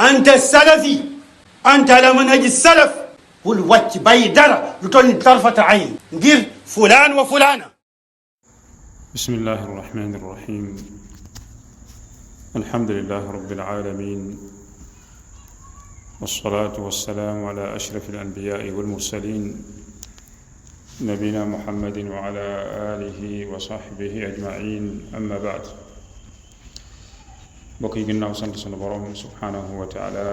أنت السلفي، أنت على منهج السلف. bul wàcc bàyyi dara lu toll ni tarfata ayn ngir fulaan wa fulaana. bismillahi irrahmani irrahim alhamdulilahi rabbil alamin wassalatu wassalaamu ala ashrafi alanbiyaai walmursalin nabina muhammadin wa ala alihi wa sahbihi ajmain amma baad. mbokk yi ginnaaw sant sunu borom subhanahu wa taala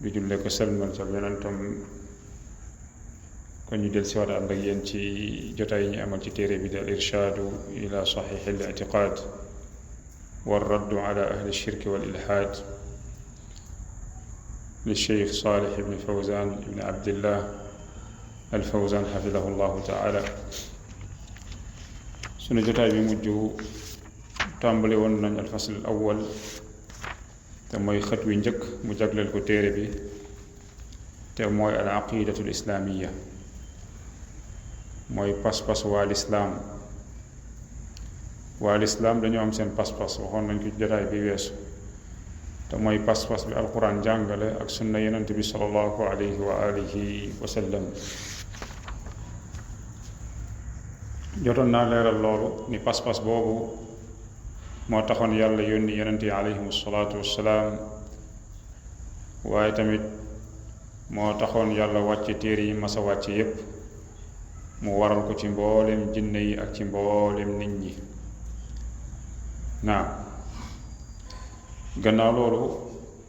di julle ko selmal ca yonentam kon ñu del siwaat ànd ak yéen ci jotaay yi ñu amal ci téere bi di al irshaadu ila saxiix al ictiqaad wa raddu ala ahli shirki wal ilhaad li cheikh Saalih ibn Fawzaan ibn Abdillah al Fawzaan xafidahu llahu taala. sunu jotaay bi mujj tàmbali woon nañ al fasl al awwal te mooy xët wi njëkk mu jagleel ko téere bi te mooy al aqidatu al islaamiya, mooy pas-pas waa lislaam. waa lislaam dañoo am seen pas-pas, waxoon nañ ko ci jotaay bi weesu, te mooy pas-pas bi alquran jàngale ak sunna yonent bi sallallahu alayhi wa alihi wa sallam. jotoon naa leeral loolu ni pas-pas boobu moo taxoon yàlla yónni yonent yi alayhim salaatu wassalaam, waaye tamit moo taxoon yàlla wàcce téere yi masa wàcce yépp mu waral ko ci mboolem jinne yi ak ci mboolem nit ñi. naam, gannaaw loolu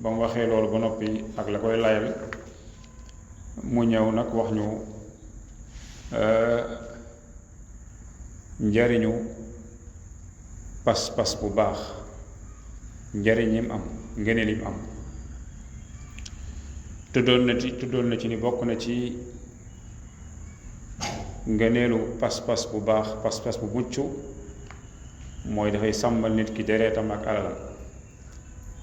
ba mu waxee loolu ba noppi ak la koy layal, mu ñëw nag wax ñu njariñu pas-pas bu baax, njariñim am, ngeneelim am. tuddoon na ci ni bokk na ci ngeneelu pas-pas bu baax, pas-pas bu mucc, mooy dafay sàmmal nit ki dereetam ak alalam.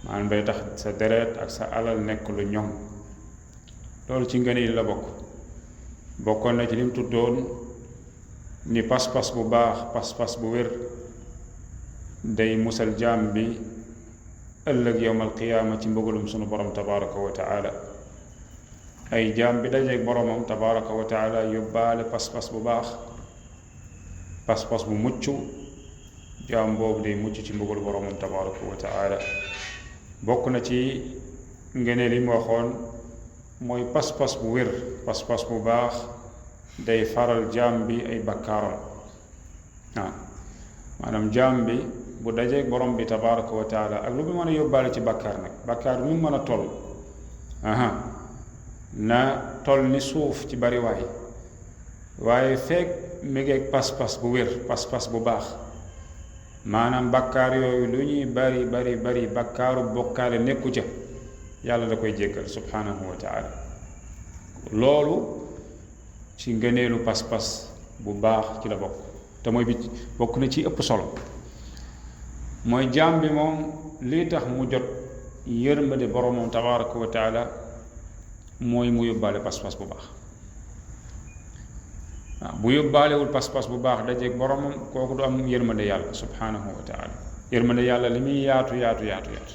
maanaam day tax sa deret ak sa alal nekk lu ñoŋ. loolu ci ngeneel la bokk. bokkoon na ci lim tuddoon ni pas-pas bu baax, pas-pas bu wér day musal jaam bi ëllëg yowmal qiyaama ci mbëggalum sunu borom tabaraka wa taala. ay jaam bi dajeeg boromam tabaraka wa taala yóbbaale pas-pas bu baax, pas-pas bu mucc, jaam boobu day mucc ci mbëggalu boromam tabaraka wa taala. bokk na ci ngeneel yi mu waxoon mooy pas-pas bu wér, pas-pas bu baax day faral jaam bi ay bakkaaram. waaw maanaam jaam bi bu dajeeg borom bi tabaraka wa taala ak lu mu mën a yóbbaale ci bakkaar nag, bakkaar bi mu mën a toll na toll ni suuf ci bariwaay, waaye fekk mi ngeeg pas-pas bu wér, pas-pas bu baax, maanaam bakkaar yooyu lu ñuy bari bari bari bakkaaru bokkaale nekku ca, yàlla da koy jéggal subhanahu wa taala. loolu ci ngëneelu pas-pas bu baax ci la bokk, te mooy bi bokk na ci ëpp solo. mooy jaam bi moom lii tax mu jot yërmande boromam tabaraka wa taala mooy mu yóbbaale pas-pas bu baax. waaw bu yóbbaalewul pas-pas bu baax dajeeg boromam, kooku du am yërmande yàlla subhanahu wa taala. yërmande yàlla li muy yaatu yaatu yaatu yaatu,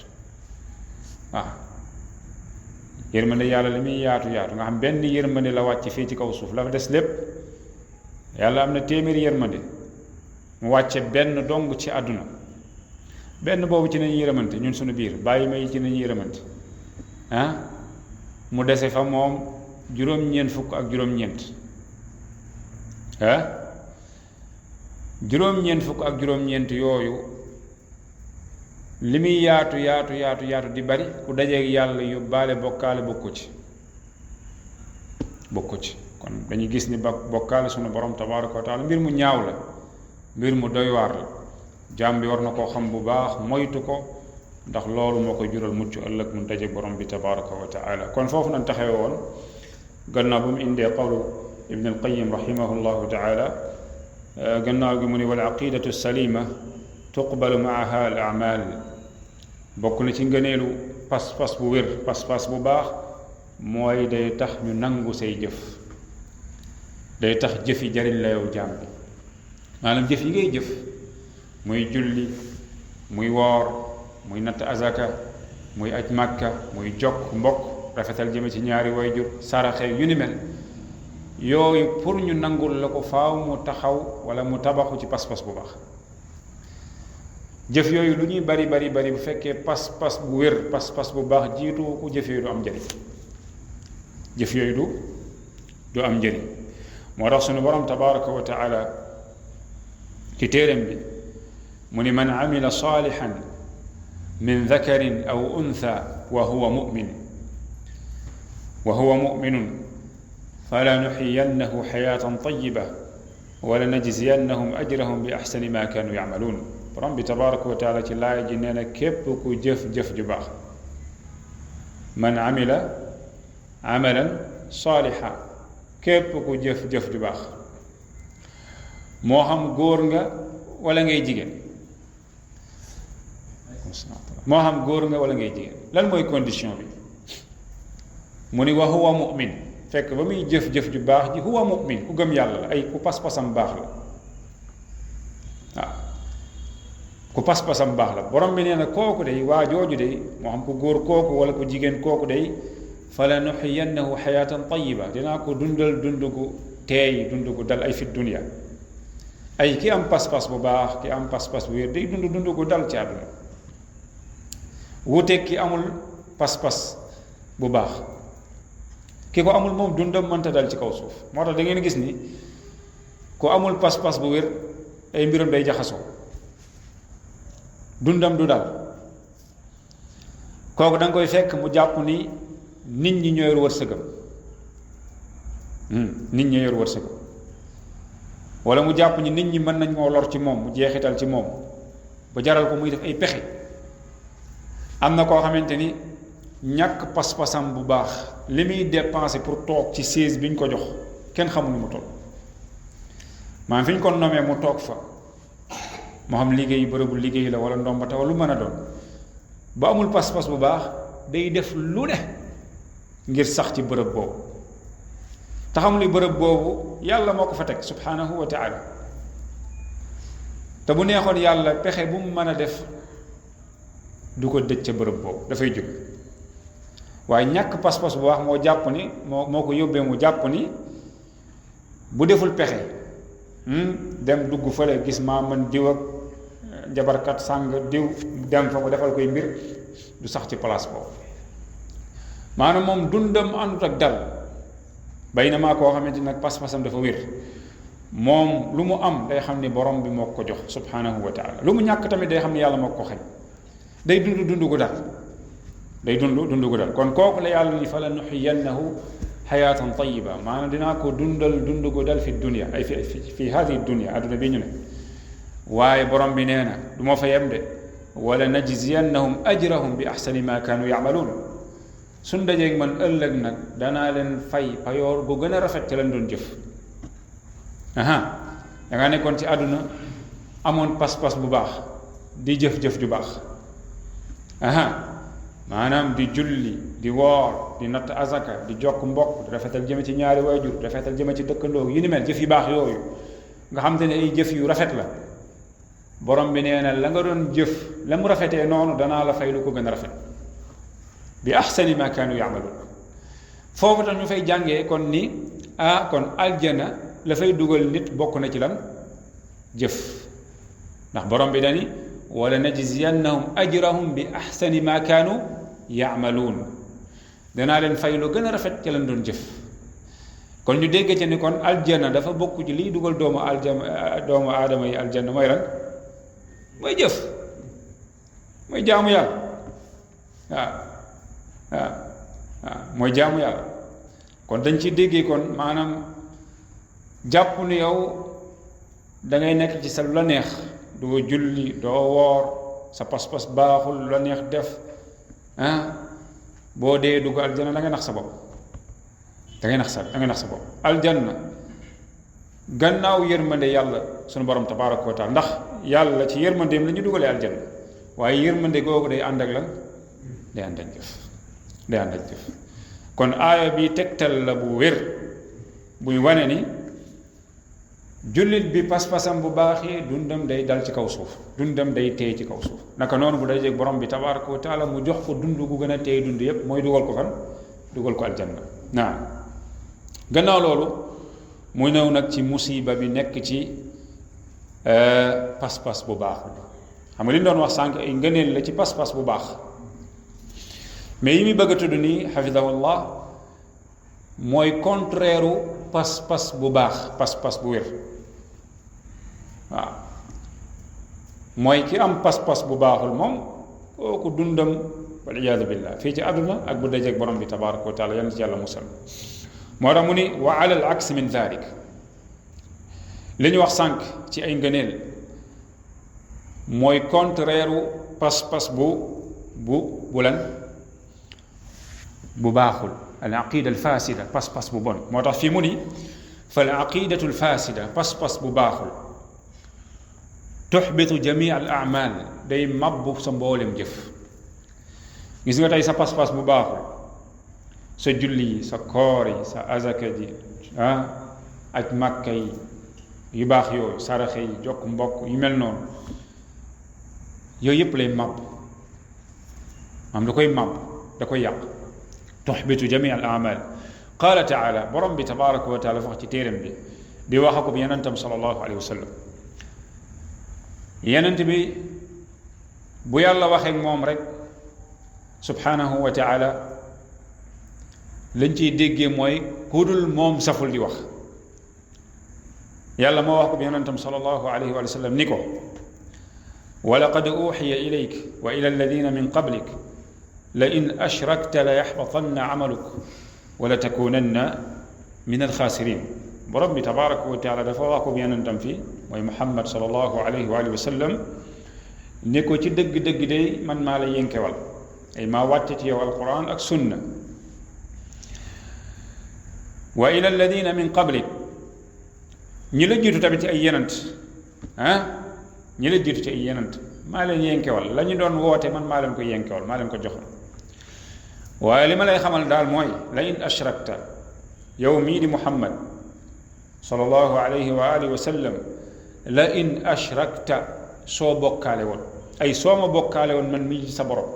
waaw yërmande yàlla li muy yaatu yaatu nga xam benn yërmande la wàcc fii ci kaw suuf, la fa des lépp yàlla am na téeméeri yërmande, mu wàcce benn dong ci àdduna. benn boobu ci nañu yërëmante ñun suñu biir, bàyyi may ci nañu yërëmante mu dese fa moom juróom-ñeent fukk ak juróom-ñeent juróom-ñeent fukk ak juróom-ñeent yooyu li muy yaatu yaatu yaatu yaatu di bari, ku dajeeg yàlla yóbbaale bokkaale bokku ci. kon dañuy gis ni bokkaale sunu borom tabaraka wa taala mbir mu ñaaw la, mbir mu doy waar la. jaam bi war na koo xam bu baax, moytu ko, ndax loolu moo koy jural mucc ëllëg mu daje borom bi tabaraka wa taala. kon foofu nañ taxawe woon gannaaw ba mu indee qawlu ibn al qayyim rahimahullahu taala. gannaaw gi mu ni wal aqidatu salima tuqbalu maaha al amal. bokk na ci ngëneelu pas-pas bu wér, pas-pas bu baax, mooy day tax ñu nangu say jëf, day tax jëf yi jariñ la yow jaam bi. maanaam jëf yi ngay jëf, muy julli, muy woor, muy natt azaka, muy aj màkka muy jokk mbokk rafetal jëme ci ñaari wayjur saraxe yu ni mel yooyu pour ñu nangul la ko faaw mu taxaw wala mu tabaxu ci pas-pas bu baax jëf yooyu lu ñuy bari bu fekkee pas-pas bu wér pas-pas bu baax jiitu ko jëf yooyu du am njëriñ jëf yooyu du am njëriñ moo tax sunu borom tabaraka wa taala ci téeréem bi mu ni man amila salihan min dhakarin aw untha wa huwa mu'minun falanuhyiyannahu hayatan tayyiba wala najziyannahum ajrahum bi ahsani ma kanu ya'malun borom bi tabaraka wa taala ci laay ji nee na képp ku jëf-jëf ju baax man amila amalan saaliha képp ku jëf-jëf ju baax moo xam góor nga wala ngay jigéen moo xam góor nga wala ngay jigéen lan mooy condition bi mu ni wa huwa mu'min fekk ba muy jëf-jëf ju baax ji huwa mu'min ku gëm yàlla la ay ku pas-pasam baax la waaw ku pas-pasam baax la borom bi nee na kooku day waa jooju day moo xam ku góor kooku wala ku jigéen kooku day fala nuxiyannahu xayaatan tayiba dinaa ko dundal dund gu teey dund gu dal ay fi dunia ay ki am pas-pas bu baax ki am pas-pas bu wér day dund gu dal ci àdduna wuuteeg ki amul pas-pas bu baax ki ko amul moom dundam mënta dal ci kaw suuf moo tax da ngeen gis ni ku amul pas-pas bu wér ay mbiram day jaxasoo dundam du dal kooku da nga koy fekk mu jàpp ni nit ñi ñoo yor wërsëgam nit ñi yor wërsëgam wala mu jàpp ni nit ñi mën nañ moo lor ci moom mu jeexital ci moom ba jaral ko muy def ay pexe am na koo xamante ni ñàkk pas-pasam bu baax li muy dépensé pour toog ci siège bi ñu ko jox kenn xamul nu mu toll maanaam fi ñu ko nomee mu toog fa moo xam liggéey bërëbu liggéey la wala ndombata wala lu mën a doon ba amul pas-pas bu baax day def lu ne ngir sax ci bërëb boobu te xam li bërëb boobu yàlla moo ko fa teg subhanahu wa taala te bu neexoon yàlla pexe bu mu mën a def du ko dëj ca bërëb boobu dafay jóg waaye ñàkk pas-pas bu baax moo jàpp ni moo ko yóbbee mu jàpp ni bu deful pexe dem dugg fële gis maa mën diw ak jabarkat sàng diw dem fa mu defal koy mbir du sax ci place boobu maanaam moom dundam àndut ak dal bay na maa koo xamante nag pas-pasam dafa wér moom lu mu am day xam ni borom bi moo ko jox subhanahu wa taala lu mu ñàkk tamit day xam ni yàlla moo ko xañ day dund gu dal day dund gu dal kon kooku la yàlla ni fa la nuxiyannahu xayaatan tayiba maanaam dinaa ko dundal dund gu dal fi dunia ay fi hadi dunia adduna bi ñu ne waaye borom bi nee na du ma fa yem de wala najziyannahum ajrahum bi ahsani ma kaanu yamaluun suñ dajeeg man ëllëg nag danaa leen fay payoor bu gën a rafet ca lañ doon jëf da nga nekkoon ci àdduna amoon pas-pas bu baax di jëf-jëf ju baax maanaam di julli di woor di natt azaka di jokk mbokk di rafetal jëme ci ñaari waajur di rafetal jëme ci dëkkandoo yi ni mel jëf yu baax yooyu nga xam te ne ay jëf yu rafet la borom bi nee na la nga doon jëf la mu rafetee noonu danaa la fay lu ko gën a rafet bi ahsani ma kaanu yaamaluun foofu tax ñu fay jàngee kon ni kon aljana la fay dugal nit bokk na ci lan jëf ndax borom bi dani wala najziyannahum ajrahum bi ahsani ma kaanu yaamaluun danaa leen fay lu gën a rafet ca lañ doon jëf kon ñu dégg ci ni kon aljana dafa bokk ci liy dugal doomu aadama yi aljanna mooy lan mooy jëf mooy jaamu yàlla waaw mooy jaamu yàlla kon dañ ci déggee kon maanaam jàpp ni yow da ngay nekk ci sa lu la neex doo julli doo woor sa pas-pas baaxul lu la neex def boo dee dugg aljanna da ngay nax sa bopp da ngay nax sa bopp aljanna gannaaw yërmande yàlla sunu borom tabaraka wa taala ndax yàlla ci yërmandeem la ñu dugalee aljanna waaye yërmande googu day ànd ak lan day ànd ak jëf kon aaya bi tegtal la bu wér buy wane ni jullit bi pas-pasam bu baaxee dundam day dal ci kaw suuf dundam day teey ci kaw suuf naka noonu bu dajeeg borom bi tabaraka wa taala mu jox ko dund gu gën a teey dund yépp mooy dugal ko fan dugal ko aljanna naam gannaaw loolu mu ñëw nag ci musiba bi nekk ci pas-pas bu baaxul xam nga li ñu doon wax sànq ay ngëneel la ci pas-pas bu baax mais yi muy bëgg a tudd nii xafidahullah mooy contraire u pas-pas bu baax pas-pas bu wér waaw mooy ki am pas-pas bu baaxul moom kooku dundam wal iyaadu billah fii ci àdduna ak bu dajeeg borom bi tabaraka wa taala yal na ci yàlla musal moo tax mu ni wa ala al aks min dalik li ñu wax sànq ci ay ngëneel mooy contraire u pas-pas bu lan bu baaxul al aqida al fasida pas-pas bu bon moo tax fii mu ni fa al aqidatu al fasida pas-pas bu baaxul tuxbitu jami al amal day mabbu sa mboolem jëf gis nga tey sa pas-pas bu baaxul sa julli yi sa koor yi sa azaka ji aj màkka yi yu baax yooyu saraxe yi jokk mbokk yu mel noonu yooyu yëpp lay màbb maam da koy màbb da koy yàq tuxbitu jami al amal qaala taala borom bi tabaraka wa taala wax ci téeram bi di wax ak yenentam sallallahu alayhi wa sallam yenent bi bu yàlla waxeek moom rek subhanahu wa taala lañ ciy déggee mooy ku dul moom saful di wax yàlla moo wax ko bi yonentam sallallahu alayhi wa sallam ni ko wa laqad uxiya ilayk wa ila alladina min qablik la in ashrakta la yaxbatanna amaluk wa la takunanna min alxaasirin borom bi tabaraka wa taala dafa wax ko bi yonentam fii mooy muhammad sallallahu alayhi wa sallam ni ko ci dëgg-dëgg day man maa la yénkewal ay maa wàcce ci yow alquran ak sunna wa ila alladina min qablik ñi la jiitu tamit ci ay yenant ñi la jiitu ci ay yenant maa leen yenkewal la ñu doon woote man maa leen ko yenkewal maa leen ko joxoon waaye li ma lay xamal daal mooy la in ashrakta yow mii di muhammad sallallahu alayhi wa alihi wa sallam la in ashrakta soo bokkaale woon ay soo ma bokkaale woon man mii sa borom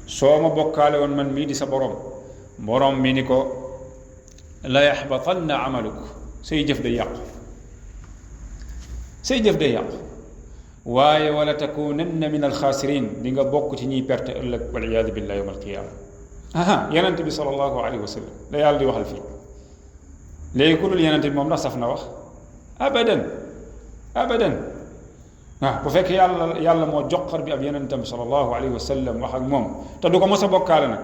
soo ma bokkaale woon man mii di sa borom mi ni ko la yaxbatanna amaluk say jëf day yàqu say jëf day yàqu waaye wala takunanna min alxaasirin di nga bokk ci ñiy perte ëllëg wal iyaadu billah yawm alqiyaama yonent bi sallallahu alayhi wa sallam la yàlla di waxal fii léegi ku dul yonent bi moom ndax saf na wax abadan waaw bu fekkee yàlla moo joxar bi ab yonentam sallallahu alayhi wa sallam wax ak moom te du ko mos a bokkaale nag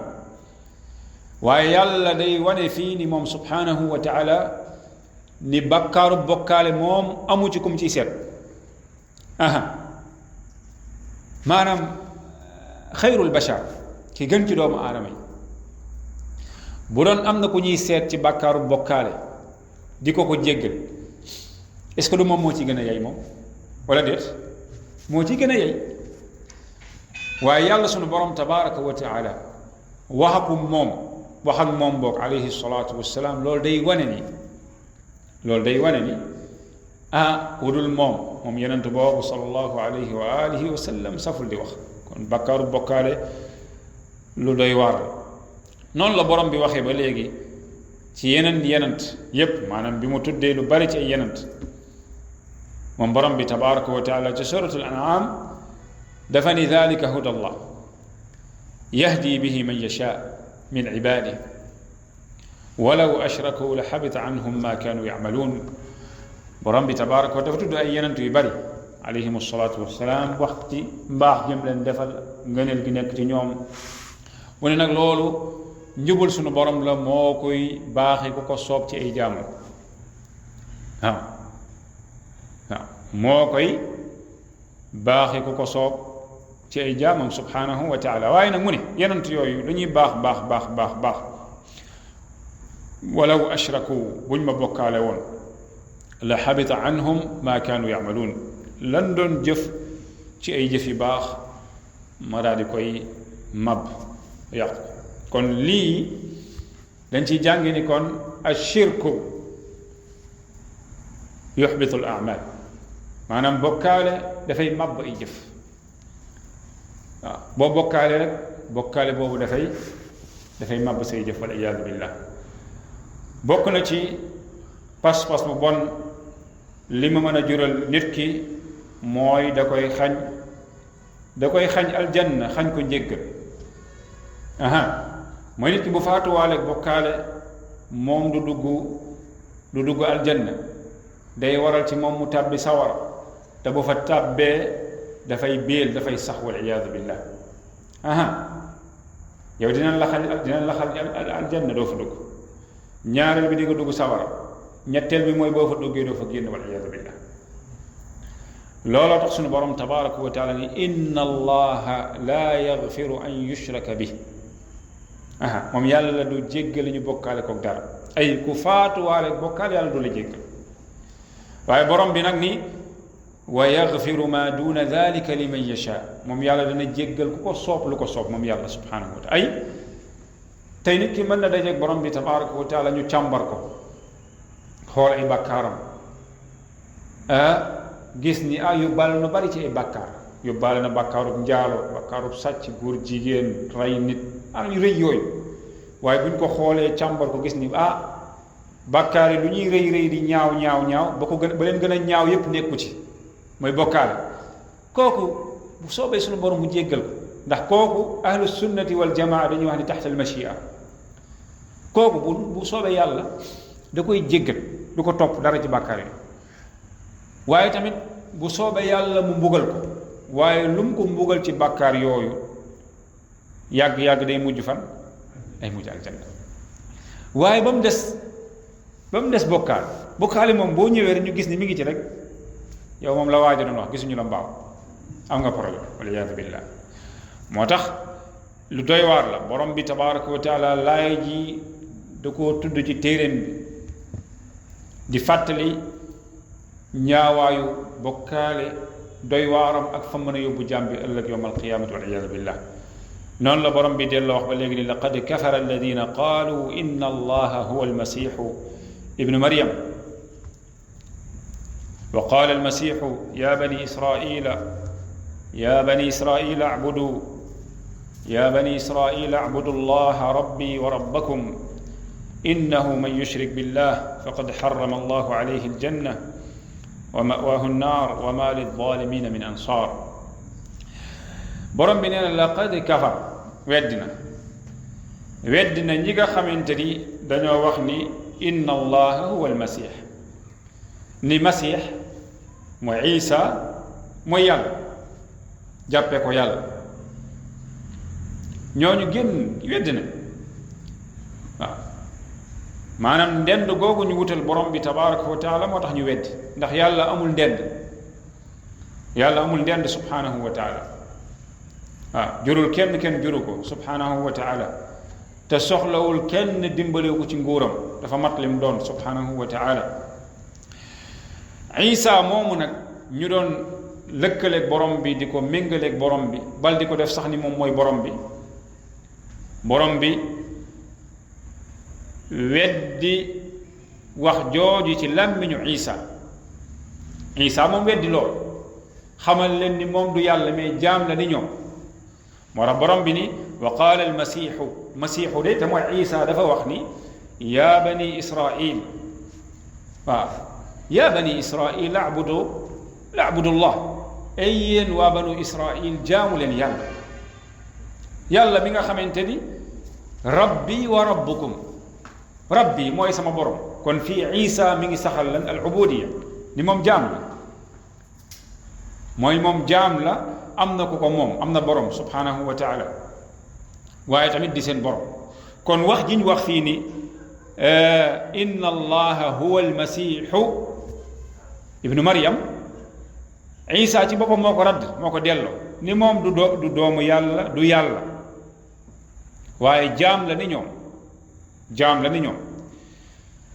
waaye yàlla day wane fii ni moom subhanahu wa taala ni bakkaaru bokkaale moom amu ci kum ciy seet maanaam xayrul bashar ki gën ci doomu aadama yi bu doon am na ku ñuy seet ci bakkaaru bokkaale di ko jéggal est-ce que du moom moo ci gën a yey moom wala déet moo ci gën a yey waaye yàlla sunu borom tabaraka wa taala wax ak moom boog alayhi salaatu wassalaam loolu day wane ni ku dul moom yonent boobu sallallahu alayhi wa alihi wa sallam saful di wax kon bakkaaru bokkaale lu doy waar noonu la borom bi waxee ba léegi ci yeneen yenent yépp maanaam bi mu tuddee lu bari ci ay yenent moom borom bi tabaraka wa taala ci suratul an'am dafa ni dalika huda allah yahdi bihi man yasha min ibadihi walaw ashraku la xabita anhum ma kaanu yacmaluun borom bi tabaraka wa dafa tudd ay yenent yu bari alayhim alsalatu wassalaam wax ci mbaax jëm leen defal ngëneel gi nekk ci ñoom mu ne nag loolu njubul sunu borom la moo koy baaxee ku ko soob ci ay jaamu waaw moo koy baaxee ku ko soob ci ay jaamam subhanahu wa taala waaye nag mu ne yenent yooyu dañuy baax walaw ashraku buñ ma bokkaale woon la xabita anhum ma kaanu yacmaluun lan doon jëf ci ay jëf yu baax ma daal di koy mab yàqu kon lii dañ ciy jàngi ni kon ashirku yuxbitu al amal maanaam bokkaale dafay màbb ay jëf waaw boo bokkaale rek bokkaale boobu dafay màbb say jëf wal iyaadu billah bokk na ci pas-pas bu bon li mu mën a jural nit ki mooy da koy xañ aljanna xañ ko njéggal mooy nit ki bu faatuwaaleeg bokkaale moom du dugg aljanna day waral ci moom mu tàbbi sawara te bu fa tàbbee dafay béel dafay sax wal iyaadu billah yow dinañ la xañ aljanna doo fa dugg ñaareel bi di nga dugg sawara ñetteel bi mooy boo fa duggee doo fa génn wal iyaadu billah looloo tax sunu borom tabaraka wa taala ni inna allaha la yaghfiru an yushraka bi moom yàlla du jéggal ñu bokkaale koog dara ay ku faatuwaale bokkaale yàlla du la jéggal waaye borom bi nag ni wa yaghfiru ma duna dalika liman yasha moom yàlla dana jéggal ku ko soob lu ko soob moom yàlla subhanahu wa taala ay tey nit ki mën na dajeeg borom bi tabaraka wa taala ñu càmbar ko xool ay bàkkaaram gis ni yóbbaale na bari ci ay bàkkaar yóbbaale na bàkkaarub njaalo bàkkaarub sàcc góor jigéen rey nit yu rëy yooyu waaye buñ ko xoolee càmbar ko gis ni bàkkaar yi lu ñuy rëy di ñaaw ba leen gën a ñaaw yépp nekku ci mooy bokkaale kooku bu soobee suñu borom mu jéggal ko ndax kooku ahlu sunnati wal jamaa dañuy wax ni taxta al machia kooku bu soobee yàlla da koy jéggal du ko topp dara ci bàkkaar yi waaye tamit bu soobee yàlla mu mbugal ko waaye lu mu ko mbugal ci bàkkaar yooyu yàgg-yàgg day mujj fan day mujj aljanna waaye ba mu des bokkaale moom boo ñëwee rek ñu gis ni mi ngi ci rek yow moom la waajo doon wax gisuñu la mbaaw am nga problème waliyaadu billah moo tax lu doy waar la borom bi tabaraka wa taala laay ji da koo tudd ci téeréem bi di fàttali ñaawaayu bokkaale doy waaram ak fa mën a yóbbu jaam bi ëllëg yowm alqiyamati waliyaadu billah noonu la borom bi delloo wax ba léegi ni laqad kafara alladina qaalu inna allaha huwa almasihu ibnu maryam wa qaala almasihu ya bani israila acbudu allaha rabbi wa rabbakum innahu man yushrik billah faqad harrama allahu alayhi aljanna wa ma'waahu nnaar wa ma lilzalimina min ansaar borom bi nee na laqad kafar weddina ñi nga xamante ni dañoo wax ni inna allaha huwa almasih ni masih mooy isa mooy yàlla jàppe ko yàlla ñooñu génn weddina waaw maanaam ndend googu ñu wutal borom bi tabaraka wa taala moo tax ñu weddi ndax yàlla amul ndend subhanahu wa taala jurul kenn juru ko subhanahu wa taala te soxlawul kenn dimbalewu ko ci nguuram dafa mat lim doon subhanahu wa taala isa moomu nag ñu doon lëkkaleeg borom bi di ko méngaleeg borom bi bal di ko def sax ni moom mooy borom bi weddi wax jooju ci làmmiñu isa moom weddi lool xamal leen ni moom du yàlla mais jaam la ni ñoom moo tax borom bi ni wa qaala almasiixu de te mooy isa dafa wax ni yaa bani israil yaa bani israil abudullah ay yéen waa banu israil jaamu leen yàlla mi nga xamante ni rabbi wa rabbukum rabbi mooy sama borom kon fii isa mi ngi saxal lan al ubudiya ni moom jaam la mooy moom jaam la am na ku ko moom am na borom subhanahu wa taala waaye tamit di seen borom kon wax ji ñu wax fii ni inna allaha huwa almasihu ibnu maryam isa ci boppam moo ko radd moo ko delloo ni moom du doomu yàlla du yàlla waaye jaam la ni ñoom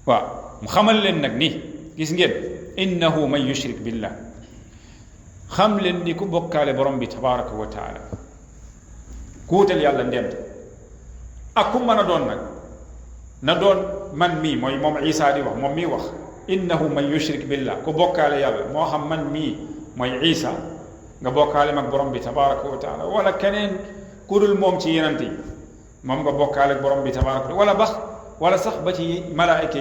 waaw mu xamal leen nag ni gis ngeen innahu man yushrik billah xam leen ni ku bokkaale borom bi tabaraka wa taala ku wutal yàlla ndend ak ku mën a doon nag na doon man mii mooy moom Isa di wax moom mii wax innahu man yushrik billah ku bokkaale yàlla moo xam man mii mooy Isa nga bokkaale mag borom bi tabaraka wa taala wala keneen ku dul moom ci yenante yi moom nga bokkaale ak borom bi tabaraka wala sax ba ci malaayka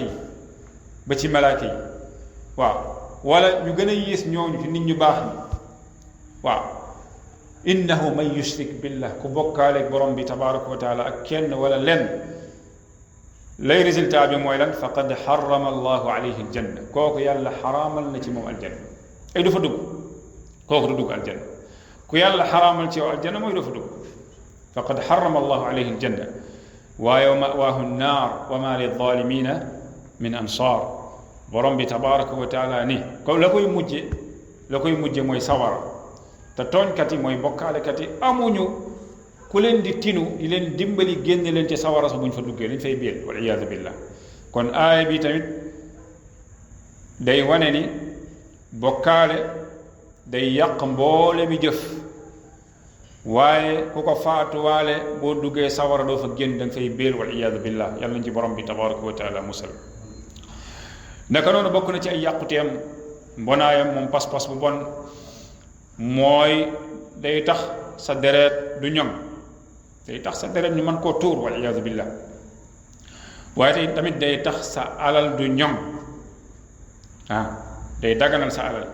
yi waaw wala ñu gën a yées ñooñu ci nit ñu baax ñi waaw innahu man yushrik billah ku bokkaale ak borom bi tabaraka wa taala ak kenn wala lenn lay résultat bi mooy lan faqad xarama allahu alayhi aljanna kooku yàlla xaraamal na ci moom aljanna ay du fa dugg kooku du dugg aljanna ku yàlla xaraamal ci yow aljanna mooy du fa dugg faqad xarama allahu alayhi aljanna waaye wa mawaahu nnaar wa ma lizalimina min ansaar borom bi tabaraka wa taala ni ko la koy mujje mooy sawara te tooñkat yi mooy bokkaalekat yi amuñu ku leen di tinu di leen dimbali génne leen ci sawara sa buñ fa duggee lañ fay biir wal iyaadu billah kon aaya bi tamit day wane ni bokkaale day yàq mboole mi jëf waaye ku ko faatuwaale boo duggee sawara doo fa génn da nga fay biir wal iyaadu billah yàlla nañ ci borom bi tabaraka wa taala musal naka noonu bokk na ci ay yàquteem mbonaayam moom pas-pas bu bon mooy day tax sa deret du ñoŋ day tax sa deret ñu mën koo tuur wal iyaadu billah waaye tey tamit day tax sa alal du ñoŋ day daganal sa alal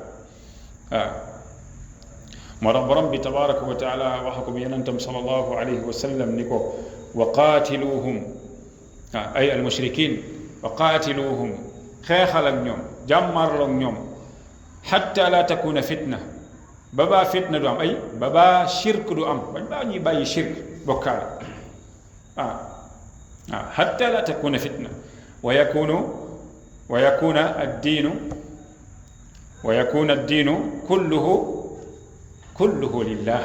moo tax borom bi tabaraka wa taala wax ko bi yonentam sallallahu alayhi wa sallam ni ko wa qaatiluhum ay almushrikin wa qaatiluhum xeexal ak ñoom jàmmarloo ak ñoom xatta la takuna fitna ba baa fitna du am ay ba baa shirk du am bañ baa ñuy bàyyi shirk bokkaale xatta la takuna fitna wa yakuna addiinu kulluhu lillah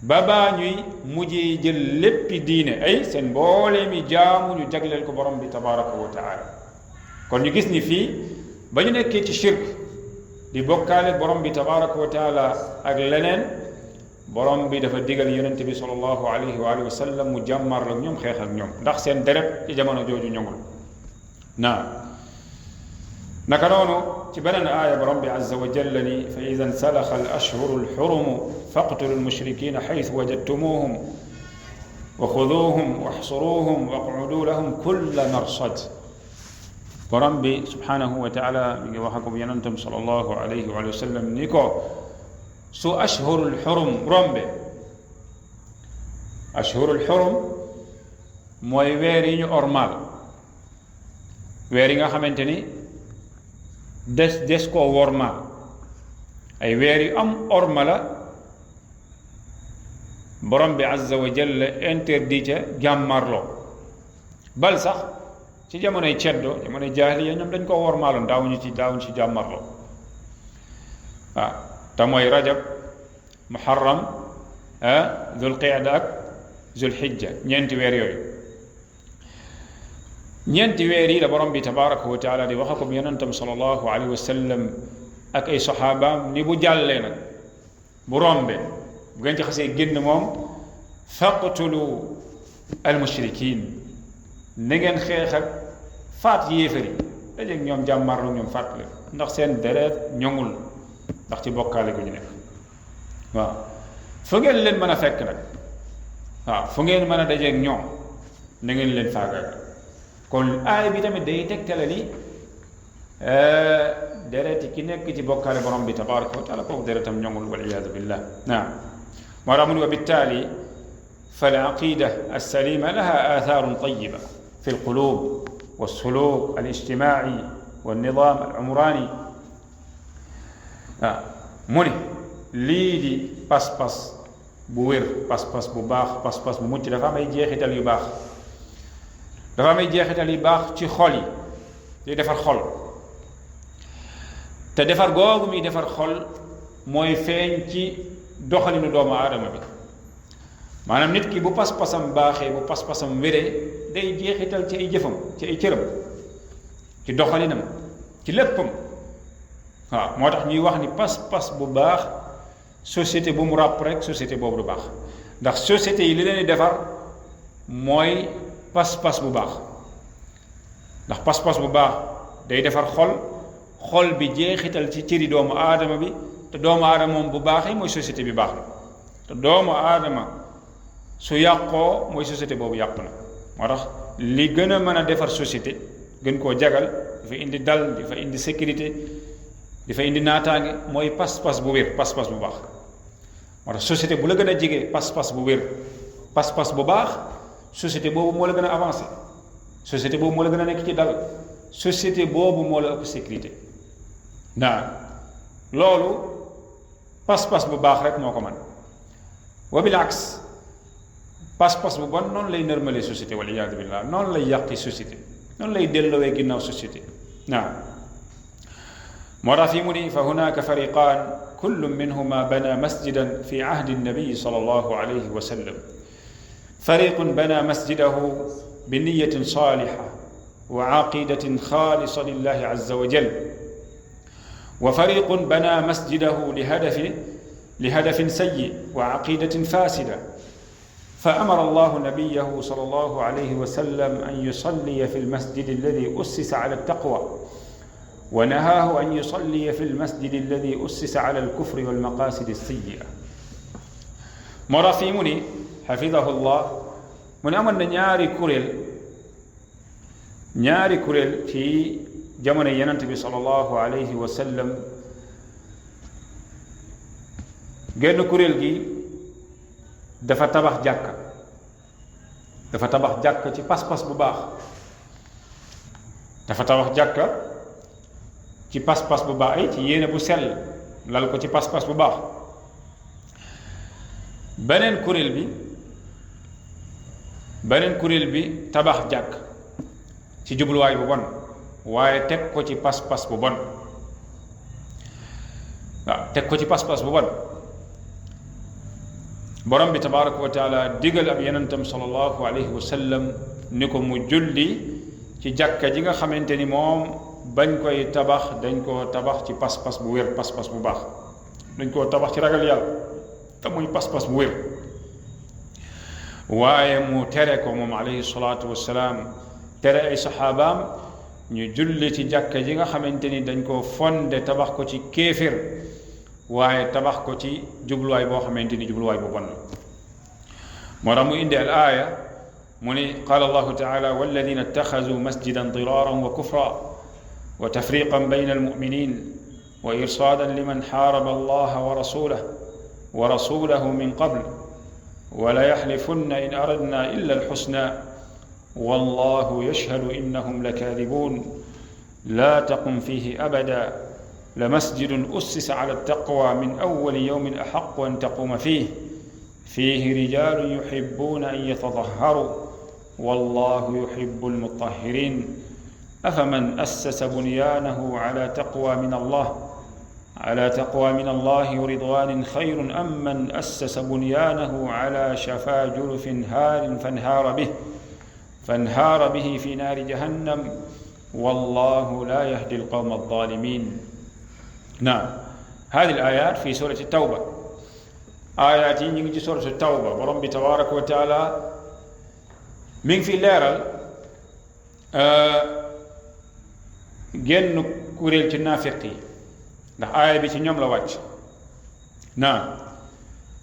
ba baa ñuy mujjee jël léppi diine ay seen mboolee mi jaamu ñu jagleel ko borom bi tabaraka wa taala kon ñu gis ni fii ba ñu nekkee ci shirk di bokkaale borom bi tabaraka wa taala ak leneen borom bi dafa digal yonente bi sallallahu alayhi wa alihi wa sallam mu jàmmar ak ñoom xeex ak ñoom ndax seen deret ci jamono jooju ñoŋul naka noonu ci beneen aaya borom bi azza wa jalla ni fa ida nsalaxa al ashhuru alxurumu faqtulu almushrikina xaytu wajadtumuhum wa xuduuhum waxsuruuhum waqcudu lahum kulla marsad borom bi subhanahu wa taala mi ngi wax ak yonentam sallallahu alayhi wa sallam ni ko su ashhurul xurum rombe ashhurul xurum mooy weer yi ñu ormal weer yi nga xamante ni des koo wormaal ay weer yu am orma la borom bi azza wa jalla interdit ca jàmmarloo bal sax ci jamonoy ceddo jamonoy jaahiliya ñoom dañ koo wormaaloon daawuñu ci jàmmarloo te mooy rajab muharram dul qiyada ak zul hijja ñeenti weer yooyu ñeenti weer yi la borom bi tabaraka wa taala di wax ak yonentam sallallahu alayhi wa sallam ak ay saxaabaam ni bu jàllee nag bu rombe bu ngeen ci xasee génn moom faqtulu almushrikin na ngeen xeex ak faat yéefari dajeeg ñoom jàmmarlu ñoom faat leen ndax seen deret ñoŋul ndax ci bokkaale gu ñu nekk waaw fu ngeen leen mën a fekk nag fu ngeen mën a dajeeg ñoom na ngeen leen faagaagal kon aay bi tamit day tegtale ni dereti ki nekk ci bokkaale borom bi tabaraka wa taala kooku deretam ñoŋul wal iyaadu billah moo tax mu ne wa bittaali fal aqida alsalima laha athaarun tayiba fi alqulub walsuluk alijtimaci walnidam alumrani mu ne lii di pas-pas bu wér pas-pas bu baax pas-pas bu mucc dafa am ay jeexital yu baax dafa am ay jeexital yu baax ci xol yi day defar xol te defar googu muy defar xol mooy feeñ ci doxalinu doomu aadama bi maanaam nit ki bu pas-pasam baaxee bu pas-pasam wéree day jeexital ci ay jëfam ci ay cëram ci doxalinam ci léppam moo tax ñuy wax ni pas-pas bu baax société bu mu ràpp rek société boobu du baax ndax société yi li leen di defar mooy pas-pas bu baax ndax pas-pas bu baax day defar xol bi jeexital ci cëri doomu aadama bi te doomu aadama moom bu baaxee mooy société bi baax na te doomu aadama su yàqoo mooy société boobu yàqu na moo tax li gën a mën a defar société gën koo jagal dafa indi dal dafa indi sécurité dafa indi naataange mooy pas-pas bu wér pas-pas bu baax moo tax société bu la gën a jege pas-pas bu wér pas-pas bu baax société boobu moo la gën a avancé société boobu moo la gën a nekk ci dal société boobu moo la ëpp sécurité loolu pas-pas bu baax rek moo ko man wa bil aks pas-pas bu bon noonu lay nërmalee société wal iyaadu billah noonu lay yàqi société noonu lay dellowee ginnaaw société moo tax fii mu ni fa hunaka fariqaan kullu minhuma bana masjidan fi ahdi nabiyi sallallahu alayhi wa sallam fariqun bana masjidahu bi niyatin saliha wa aqidatin xaalisa lillahi azza wa jal wa fariqun bana masjidahu lihadafin sayyi wa aqidatin fasida فأمر الله نبيه صلى الله عليه وسلم أن يصلي في المسجد الذي أسس على التقوى ونهاه أن يصلي في المسجد الذي أسس على الكفر والمقاصد السيئة مرافيمني حفظه الله من أمن ñaari kuréel ci jamono Yonent bi sallallahu alayhi wa sallam genn kuréel gi dafa tabax jàkka ci pas-pas bu baax dafa tabax jàkka ci pas-pas bu baax ay ci yéene bu sell lal ko ci pas-pas bu baax beneen kuréel bi tabax jàkk ci jubluwaay bu bon waaye teg ko ci pas-pas bu bon teg ko ci pas-pas bu bon borom bi tabaraka wa taala digal ab yonentam sallallahu alayhi wa sallam ni ko mu julli ci jàkka ji nga xamante ni moom bañ koy tabax dañ koo tabax ci pas-pas bu wér pas-pas bu baax dañ koo tabax ci ragal yàlla te muy pas-pas bu wér waaye mu tere ko moom alayhi salaatu wassalaam tere ay saxaabaam ñu julli ci jàkka ji nga xamante ni dañ koo fonde tabax ko ci kéefir waaye tabax ko ci jubluwaay boo xamante ni jubluwaay bu bon la moo tax mu indi al aaya mu ni qaala allahu taala walladina ittaxazu masjidan diraaran wa kufra wa tafriqan bayna almuminin wa irsaadan liman xaaraba allaha wa rasulahu min qabl wa la yaxlifunna in aradna illa alxusna wallahu yashhadu innahum lakaadibun la taqum fihi abada لمسجد أسس على التقوى من أول يوم أحق أن تقوم فيه رجال يحبون أن يتطهروا والله يحب المطهرين أفمن أسس بنيانه على تقوى من الله ورضوان خير أم من أسس بنيانه على شفا جرف هار فانهار به في نار جهنم والله لا يهدي القوم الظالمين هذه الآيات في سورة التوبة آيات ينجي سورة التوبة برب تبارك وتعالى من في الليرة génn kuréel ci naafiq yi ndax aaya bi ci ñoom la wàcc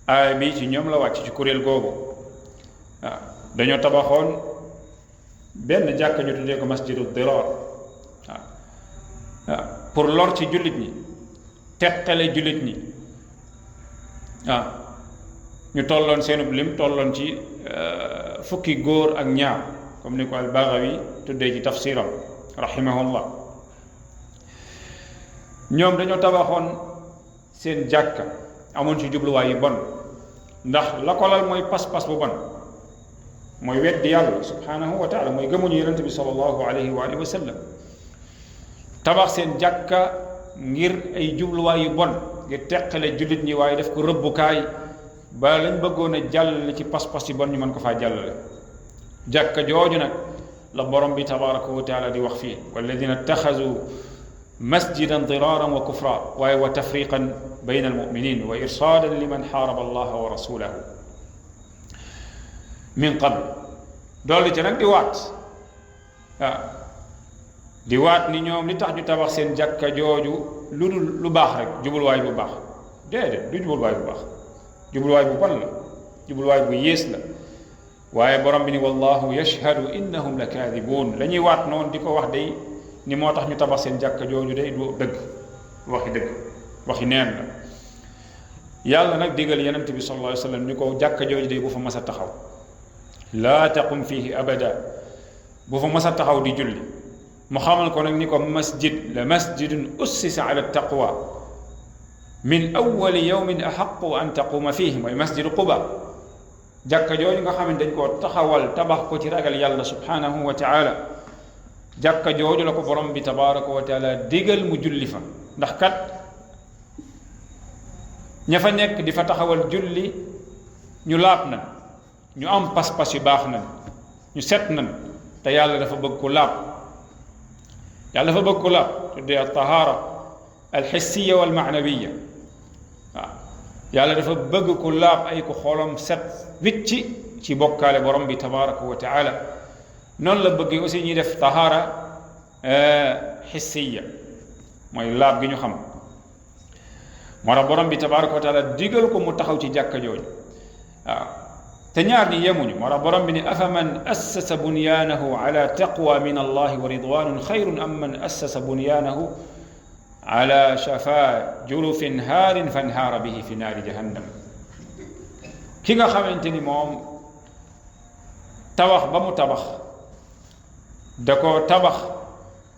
aaya bi ci ñoom la wàcc ci kuréel googu dañoo tabaxoon benn jàkka ñu tuddee ko masjidu diraar pour lor ci jullit ñi teqale jullit ñi ñu tolloon seenub lim tolloon ci fukki góor ak ñaar comme ni ko al-Baghawi tuddee ci tafsiram rahimahullah ñoom dañoo tabaxoon seen jàkka amoon ci jubluwaay yu bon ndax la ko lal mooy pas-pas bu bon mooy weddi yàlla subhanahu wa taala mooy gëmuñu yonent bi sallallahu alayhi wa alihi wa sallam tabax seen jàkka ngir ay jubluwaay yu bon ngir teqale jullit ñi waaye def ko rëbbukaay ba lañ bëggoon a jàllale ci pas-pas yi bon ñu mën ko faa jàllale jàkka jooju nag la borom bi tabaraka wa taala di wax fii walladina ittaxazu masjidan diraaran wa kufra waaye wa tafriqan bayna almuminin wa irsaadan liman xaaraba allaha wa rasulahu min qabl doolu ci nag di waat di waat ni ñoom li tax ñu tabax seen jàkka jooju lu dul lu baax rek jubluwaay bu baax déedéet du jubluwaay bu baax jubluwaay bu bon la jubluwaay bu yées la waaye borom bi ni wallahu yashhadu innahum la kaadibuun la ñuy waat noonu di ko wax day ni moo tax ñu tabax seen jàkka jooju day du dëgg waxi dëgg waxi neen la yàlla nag digal yonent bi sallallahu alayhi wa sallam ni ko jàkka jooju day bu fa mas a taxaw laa taqum fihi abada bu fa mas a taxaw di julli mu xamal ko nag ni ko masjid la masjidun ussisa ala taqwa min awwali yawmin ahaqu an taquma fihi mooy masjidu quba jàkka jooju nga xam ne dañ koo taxawal tabax ko ci ragal yàlla subhanahu wa taala jàkka jooju la ko borom bi tabaraka wa taala digal mu julli fa ndax kat ña fa nekk di fa taxawal julli ñu laab na ñu am pas-pas yu baax na ñu set na te yàlla dafa bëgg ko laab yàlla dafa bëgg ko laab tuddee al tahaara al hissiya wal maanawiya waaw yàlla dafa bëgg ko laab ay ko xolam set wicci ci bokkaale borom bi tabaraka wa taala noonu la bëggee aussi ñuy def tahaara hissiya mooy laab gi ñu xam moo tax borom bi tabaraka wa taala digal ko mu taxaw ci jàkka jooju waaw te ñaar ñi yemuñu moo tax borom bi ni afaman assasa bunyaanahu ala taqwa min allahi wa ridwanun xayrun am man assasa bunyaanahu ala shafa jurufin haarin fanhaara bihi fi naari jahannam ki nga xamante ni moom tabax ba mu tabax da koo tabax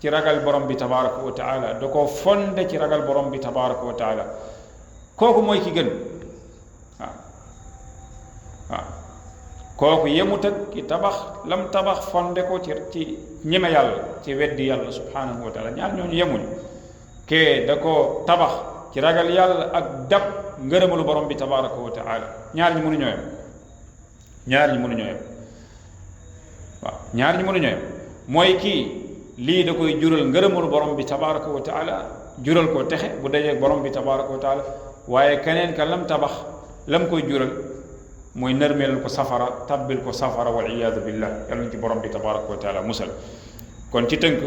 ci ragal borom bi tabaraka wa taala da koo fonde ci ragal borom bi tabaraka wa taala kooku mooy ki gën waaw waaw kooku yemut ak ki tabax lam tabax fonde ko ci ñeme yàlla ci weddi yàlla subhanahu wa taala ñaar ñooñu yemuñu kee da ko tabax ci ragal yàlla ak dab ngërëmalu borom bi tabaraka wa taala ñaar ñi mënuñoo yem ñaar ñi mënuñoo yem waaw ñaar ñi mënuñoo yem mooy kii lii da koy jural ngërëmalu borom bi tabaraka wa taala jural ko texe bu dajeeg borom bi tabaraka wa taala waaye keneen ka lam tabax lam koy jural mooy nërmeelal ko safara tabbil ko safara wal iyaadu billah yàlla nañ ci borom bi tabaraka wa taala musal kon ci tënk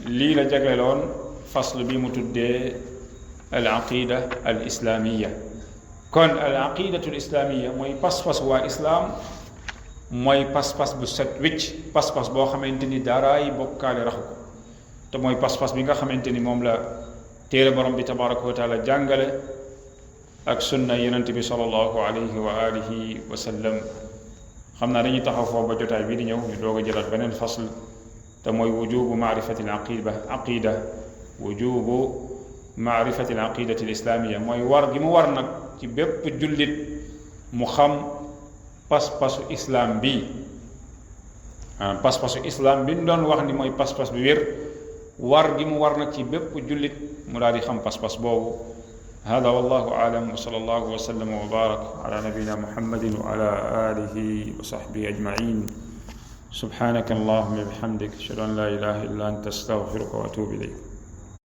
lii la jagleeloon fasl bi mu tuddee al aqida al islamiya kon al aqidatu al islamiya mooy pas-pas waa islaam mooy pas-pas bu set wicc pas-pas boo xamante ni daraay bokkaale raxu ko te mooy pas-pas bi nga xamante ni moom la téere borom bi tabaraka wa taala jàngale ak sunna yonent bi sallallahu alayhi wa alihi wa sallam xam naa dañuy taxaw foofu ba jotaay bii di ñëw ñu doog a jëlaat beneen fasl te mooy wujubu maarifati al aqida wujubu maarifati al aqidati al islamia mooy war gi mu war nag ci bépp jullit mu xam pas-pasu islam bi pas-pasu islam bi ñu doon wax ni mooy pas-pas bi wér war gi mu war nag ci bépp jullit mu daal di xam pas-pas boobu hada wallahu aalam wa sallallahu wa sallam wa barak ala nabiyina muhammadin wa ala alihi wa sahbihi ajmain subhanaka allahumma wa bihamdik ashhadu an la ilaha illa anta astaghfiruka wa atubu ilayk